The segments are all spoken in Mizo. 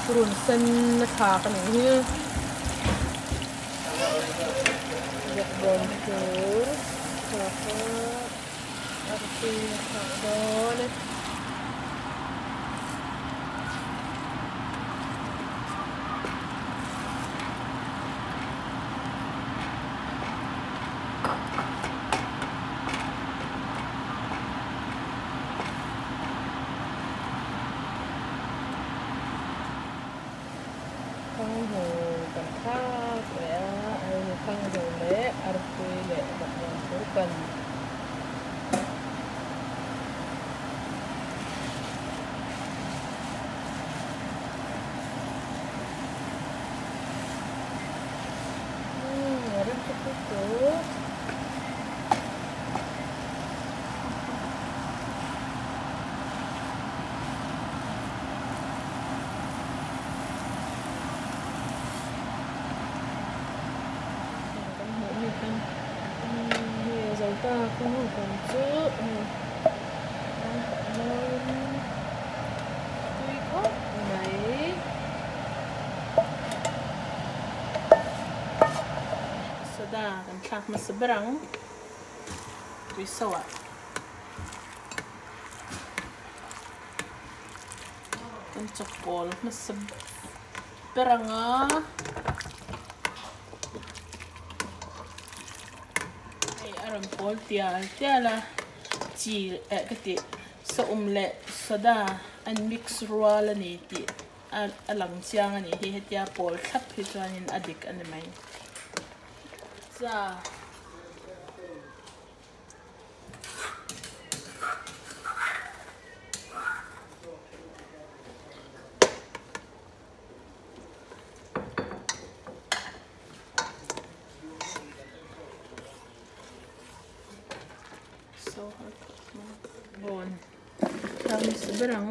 Purun sen a thlak a nih hi. Bawkbawn tur thlak a artui a thlak dawn e. Thanghu kan thlak leh a, hei thanghu leh artui leh bawkbawn tur kan Umm a rem chu pui tur. Kan hmuh mi kha hei a zo ta ka hmuh kan chu hei a mawiin tui khawp mai. Soda kan thlak hmasa ber ang tui so ah. Kan chawkpawl hmasa ber ang a. Hei a rawn pawl tial tial a chi eh ka tih saum leh soda an mix rual a ni tih a lang chiang a nih hi hetia pawl thlap hi chuanin a dik a ni mai. Cha. Bawn tlang hmasa ber ang.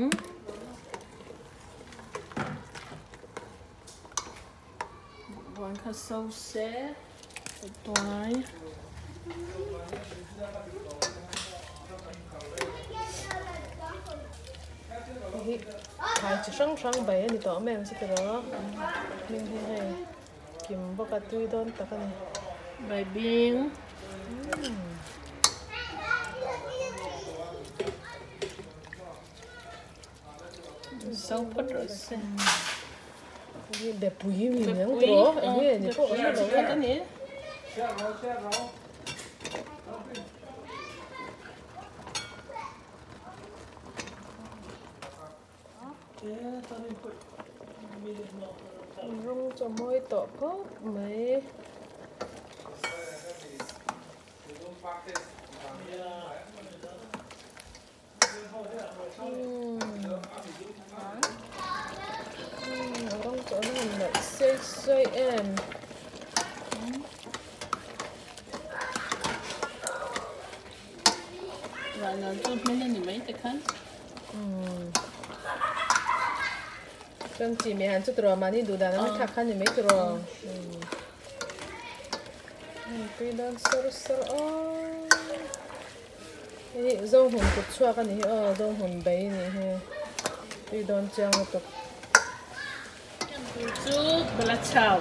Bawn kha so se tuai. Hei hi thlai chi hrang hrang bai a ni tawh em em chu tiraw hming hi hei kim bawk a tui dawn tak a ni. Bai bing. So phawt rawh se. Hei bepui mi ang tiraw eng nge ni pawh ka hre lo a ni. Rawng chu a mawi tawh khawp mai. Rawng chu an han nalh sei sei em. Vanah chu hmel a ni mai te khan. Chuan chi meh han chu tiraw mahni duh dan ang a thlak khan ni mai tiraw. Tui dawn sawr sawr aw. Hei hi Zohmun kut chhuak a ni hi aw Zohmun bei a nih hi tui dawn chiang lutuk. Tui chu bala chau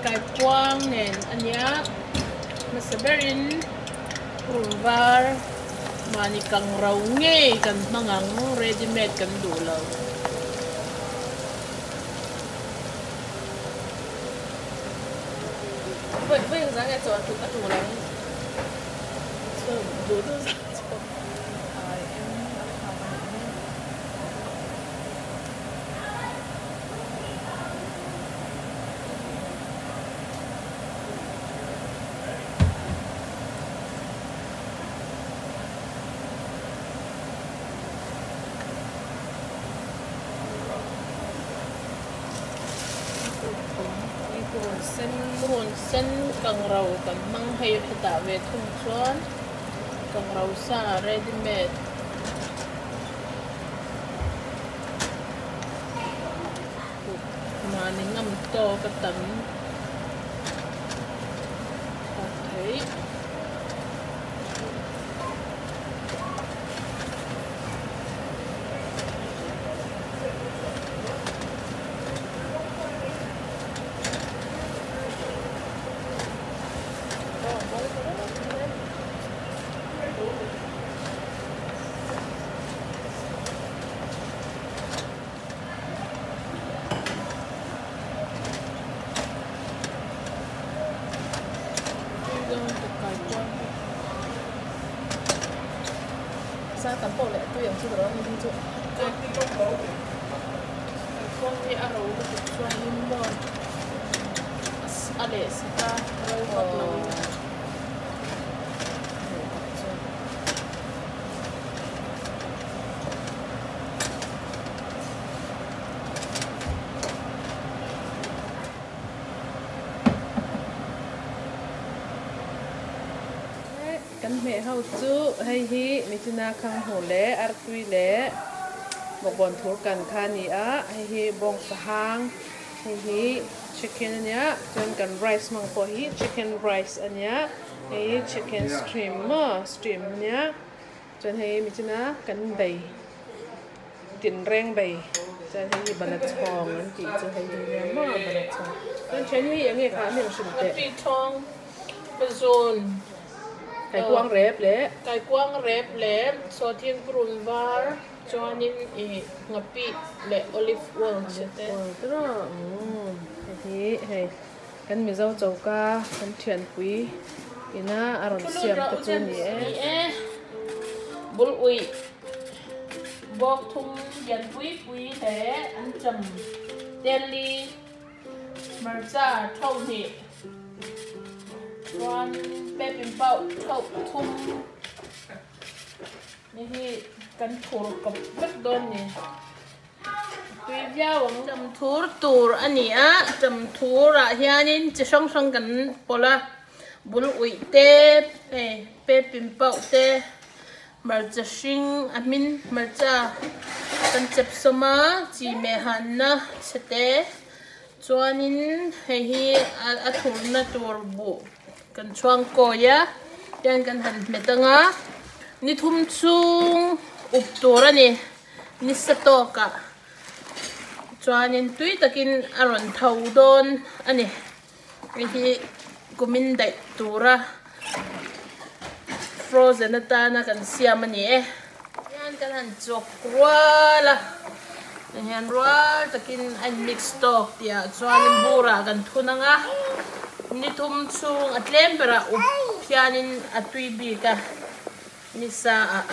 kaikuang nen a nia hmasa berin purun var mahni kang ro ngei kan hmang ang ready made kan duh lo. Vawi vawi engzah nge chaw a tul a tul ang. Duh duh zah chaw. Ai eng a thlak a nih hi. Purun sen purun sen kang ro kan hmang hei hetah ve thung chuan kang ro sa ready made. Mahni ngam tawk a tam thlak theih. chu ka lo hei hi chu. Kaikuang hi a ro lutuk chuanin maw a leh sak a ro vak lo in. Kan hmeh ho chu hei hi Michina khang hmu leh artui leh bawkbawn thur kan kha a ni a, hei hi bawngsa hang, hei hi chicken a nia, chuan kan rice hmang pawh hi chicken rice a nia, hei hi chicken steam maw steam a nia, chuan hei Michina kan bei. Tinreng bei chuan hei hi bala chhawng an tih chu hei hi nia maw bala chhawng chuan then hi eng nge kha a hming hrim teh. Pi thawng zun Kaikuang rep leh. Kaikuang rep leh sawhthing purun var chuanin ih nghapih leh olive oil chhe te. Olive oil te rawh umm hei hi hei kan Mizo choka kan thianpui ina a rawn siam te chu ni e. Bul uih. Bawk thum lian pui pui leh an cham Delhi hmarcha tho hnih chuan pepin pauh tho thum ni hi kan thur kawp vek dawn ni tui viau ang. Cham thur tur a ni a, cham thurah hianin chi hrang hrang kan pawlh a, bul uih te hei pepin pauh te. Hmarcha hring a hmin hmarcha kan chep sawm a, chi meh hanna chhe te chuanin hei hi a thurna tur buh kan chhuang kawi a tiang kan han hmet ang a ni thum chhung up tur a ni ni sa tawkah chuanin tui takin a rawn tho dawn a ni. Hei hi kumin daih tura frozen atana kan siam a ni e. Hian kan han chawk rual a, tihian rual takin a in mix tawk tih ah chuanin burah kan thun ang a, ni thum chhung a tlem berah up hianin a tui bik a ni sa ah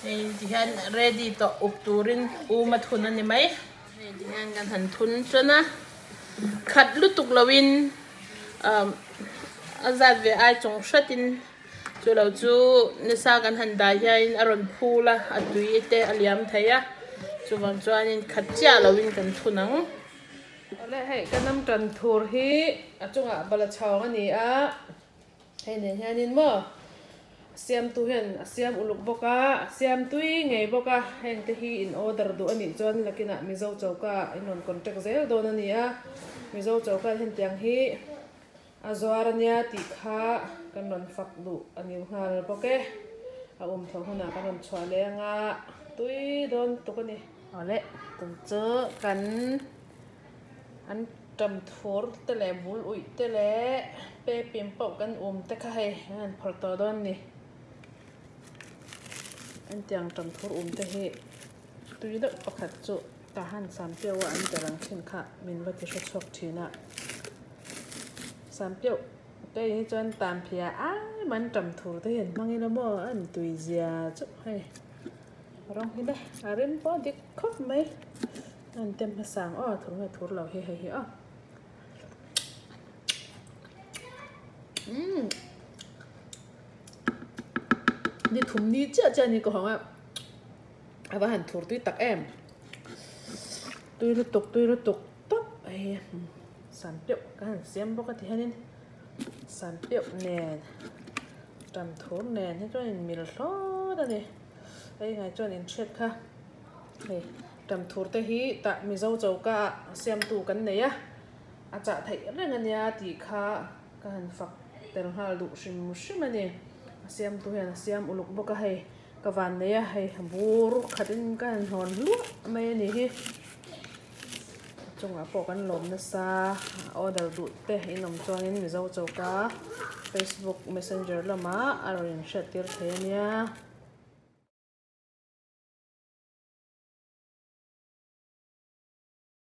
hei tihian ready tawh up turin um a thun a ni mai. Hei tihian kan han thun tan a, khat lutuk loin a zat ve ai chung hratin chu lo chu nisa kan han dah hianin a rawn phul a, a tui te a liam thei a, chuvang chuanin khat chiah loin kan thun ang. Awle hei ka nam tan thur hi a chungah bala chhawng a ni a. Hei nen hianin maw a siamtu hian a siam uluk bawk a, a siam tui ngei bawk a, heng te hi in order duh a nih chuan lakinah Mizo choka ah in rawn contact zel dawn a ni a, Mizo choka ah hian tiang hi a zuar a nia tih kha kan rawn fak duh a ni nghal bawk e, a um tho hunah kan rawn chhuah leh anga tui dawn tuk a ni. Awle tun chu kan. An tam thur te leh bul uih te leh pe pim pawh kan um te kha hei an han phawrh tawh dawn a ni. An tiang tam thur um te hi tui deuh pakhat chu tah han sam piau a an tel ang thin kha min va ti hre chhuak thin a. Sam piau te hi chuan tan phia ai man tam thur te hi an hmang ila maw an tui zia chu hei rawng hi le a rem pawh dik khawp mai. An tem hmasa ang aw thur nge thur lo hi hei hi aw. Umm. Ni thum ni chiah chiah ni ka hawng a. A va han thur tui tak em. Tui lutuk tui lutuk tawp hei san peuh ka han siam bawk a ti hianin san peuh nen tam thur nen hi chuan in mil hlawt a ni. Hei ngai chuan in hriat kha. Hei Ṭamthur te hi tah Mizo choka ah siamtu kan nei a, a chah theih reng a nia tih kha ka han fak tel nghal duh hrim hrim a ni. A siamtu hian a siam uluk bawk a hei ka van nei a, hei bur khatin ka han hlawn hluah mai a nih hi. A chungah pawh kan lawm nasa, order duh te in awm chuanin Mizo choka Facebook messenger lamah a rawn inhriat tir thei a nia.